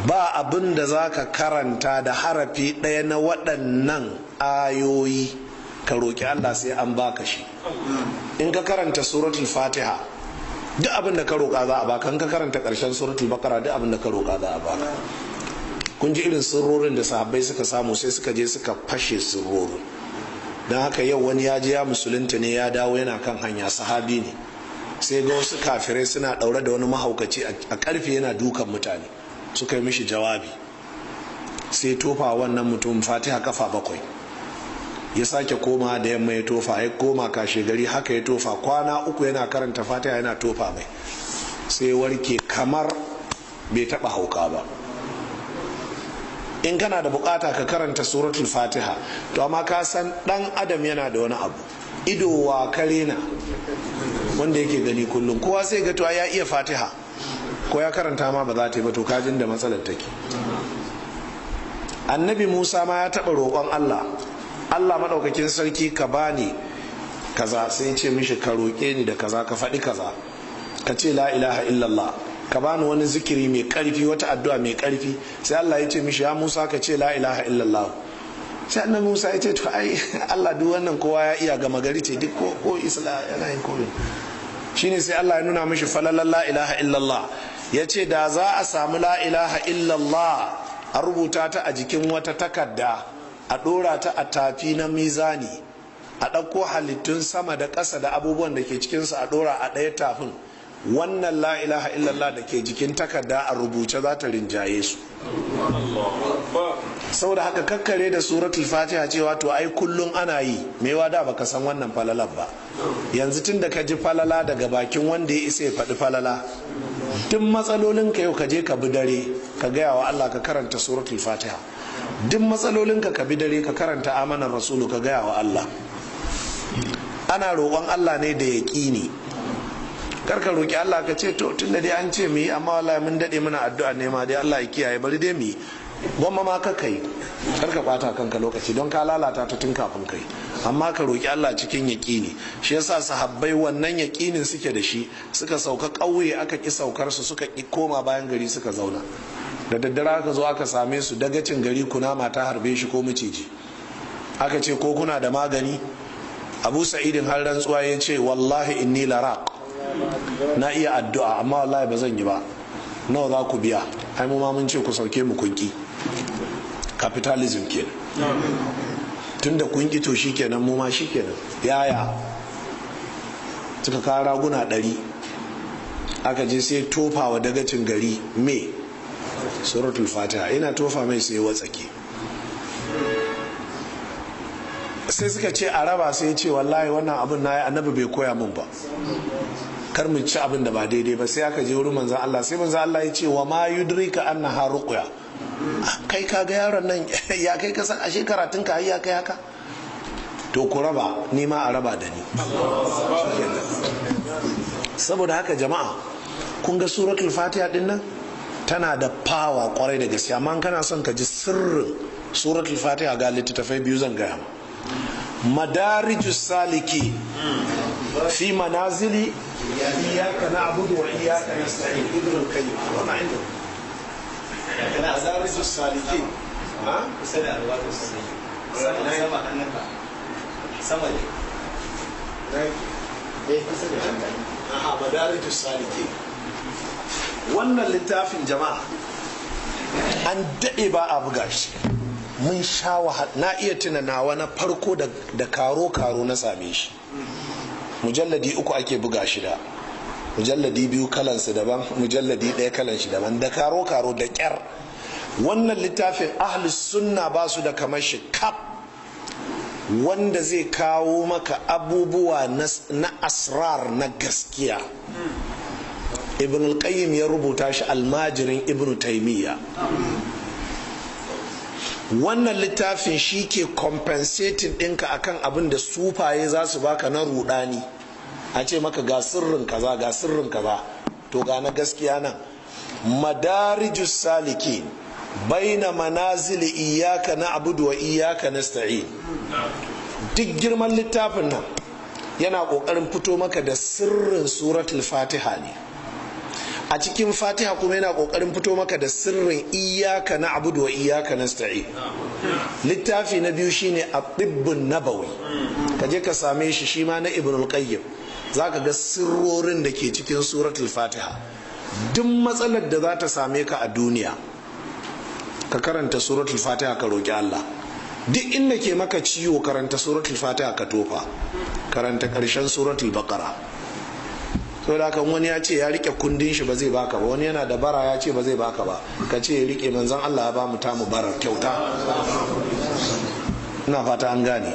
Ba abin da za ka karanta da harafi ɗaya na waɗannan ayoyi ka roƙi Allah sai an baka shi. In ka karanta suratul Fatiha, duk abin da ka roƙa za a baka. In ka karanta ƙarshen suratul Bakara, duk abin da ka roƙa za a baka. Kun ji irin sirrorin da sahabbai suka samu, sai suka je suka fashe sirrorin. Don haka yau wani ya je ya musulunta ne, ya dawo yana kan hanya, sahabi ne, sai ga wasu kafirai suna ɗaure da wani mahaukaci a ƙarfe yana dukan mutane. Suka yi mishi jawabi, sai tofa wannan mutum Fatiha kafa 7. Ya sake koma da yamma ya tofa, ya koma kashe gari haka ya tofa. Kwana 3 yana karanta Fatiha yana tofa mai, sai warke kamar bai taba hauka ba. In kana da bukata ka karanta suratul Fatiha. To amma ka san dan adam yana da wani abu, ido wa kare na wanda yake gani kullum. Kowa sai ga to ya iya Fatiha, ko ya karanta ma ba za ta yi ba. To kajin da matsalar take. Annabi Musa ma ya taɓa roƙon Allah, Allah maɗaukakin sarki, ka bani kaza. Sai ce mishi, ka roƙe ni da kaza, ka faɗi kaza, ka ce la ilaha illallah, ka bani wani zikiri mai ƙarfi, wata addu'a mai ƙarfi. Sai Allah ya ce mishi, ya Musa, ka ce la ilaha illallah. Sai annabi Musa ya ce, to ai Allah, duk wannan kowa ya iya, gama gari ce, duk ko isla yana yin komai. Shine sai Allah ya nuna mishi falalan la ilaha illallah. Ya ce da za a samu la ilaha illallah a rubuta ta a jikin wata takarda, a ɗora ta a tafi na mizani, a ɗauko halittun sama da ƙasa da abubuwan da ke cikinsu a ɗora a ɗaya tafin, wannan la ilaha illallah da ke jikin takarda a rubuce za ta rinjaye su. Saboda haka kakkare da suratul Fatiha cewa to ai kullum ana yi, mewa da baka san wannan falalar ba. Yanzu tun da ka ji falala daga bakin wanda ya isa ya faɗi falala, duk matsalolinka yau ka je ka bi dare ka gaya wa Allah, ka karanta suratul Fatiha. Duk matsalolinka ka bi dare ka karanta Amanar Rasulu, ka gaya wa Allah. Ana roƙon Allah ne da yaƙini. Kar ka roƙi Allah ka ce, to tun da dai an ce mu yi, amma wallahi mun daɗe muna addu'a ne ma dai, Allah ya kiyaye, bari dai mu yi. Gwamma ma ka kai, kar ka bata kanka lokaci don ka lalata ta tun kafin kai. Amma ka roƙi Allah cikin yaƙini. Shi yasa sahabbai wannan yaƙinin suke da shi, suka sauka ƙauye aka ƙi saukar su, suka ƙi koma bayan gari suka zauna. Da daddare aka zo aka same su, dagacin gari kunama ta harbe shi ko miciji. Aka ce, ko kuna da magani? Abu Sa'idin har rantsuwa ya ce, wallahi inni laraq, na iya addu'a, amma wallahi ba zan yi ba. Nawa za ku biya? Ai mu ma mun ce ku sauke mu kunki. Capitalism kenan. Tunda kun ki, to shikenan, mu ma shikenan. Yaya suka kawo raguna 100, aka je sai tofa wa dagacin gari me? Suratul Fatiha. Ina tofa mai sai watsake. Sai suka ce a raba, sai ce, wallahi wannan abin na yi annabi bai koya min ba, kar mu ci abin da ba daidai ba. Sai aka je wurin manzon Allah, sai manzon Allah ya ce, wa ma yudrika annaha ruqya? Kai ka ga yaron nan, ya kai ka san ashe karatun ka ya kai haka? To ku raba, ni ma a raba da ni. Saboda haka jama'a, kun ga suratul Fatiha din nan tana da power kwarai da gaske. Amma kana son ka ji sirrin suratul Fatiha, ga littattafai biyu zan gaya ma. Madarijus Saliki fi manazili iyyaka na'budu wa iyyaka nasta'in, Ibn al-Qayyim. Wannan inda Madarijus Salikin, ha. Kusa da alwatu sama, sama hannunka, sama ne. Eh, kusa da shi. Aha, Madarijus Salikin. Wannan littafin jama'a an daɗe ba a buga shi, mun sha wahala. Na iya tuna nawa na farko da karo-karo na same shi. Mujalladi 3 ake buga shi, da mujalladi 2 kalansu daban, mujalladi 1 kalan shi daban, da karo-karo, da kyar. Wannan littafin ahlus sunna ba su da kamar shi kap, wanda zai kawo maka abubuwa na asrar na gaskiya. Ibn al-Qayyim ya rubuta shi, almajirin Ibn Taymiyyah. Wannan littafin shi ke compensating ɗinka akan abin da sufaye za su baka na rudani, a ce maka ga sirrin kaza, ga sirrin kaza. To ga na gaskiya nan, Madarijus Saliki baina manazili iyyaka na'budu wa iyyaka nasta'in. Duk girman littafin nan yana kokarin fito maka da sirrin suratul Fatiha ne. A cikin Fatiha kuma yana kokarin fito maka da sirrin iyyaka na'budu wa iyyaka nasta'in. Littafi na biyu shine at-tibbun nabawi, ka je ka same shi, shi ma na Ibn al-Qayyim. Zaka ga sirrorin da ke cikin suratul Fatiha. Duk matsalar da za ta same ka a duniya, ka karanta suratul Fatiha ka roki Allah. Duk inda ke maka ciwo, karanta suratul Fatiha ka tofa, karanta karshen suratul Baqara. Saboda haka wani ya ce ya rike kundin shi ba zai baka ba, wani yana da bara ya ce ba zai baka ba, ka ce ya rike. Manzon Allah ya ba mu tamu barar kyauta. Ina fata an gane.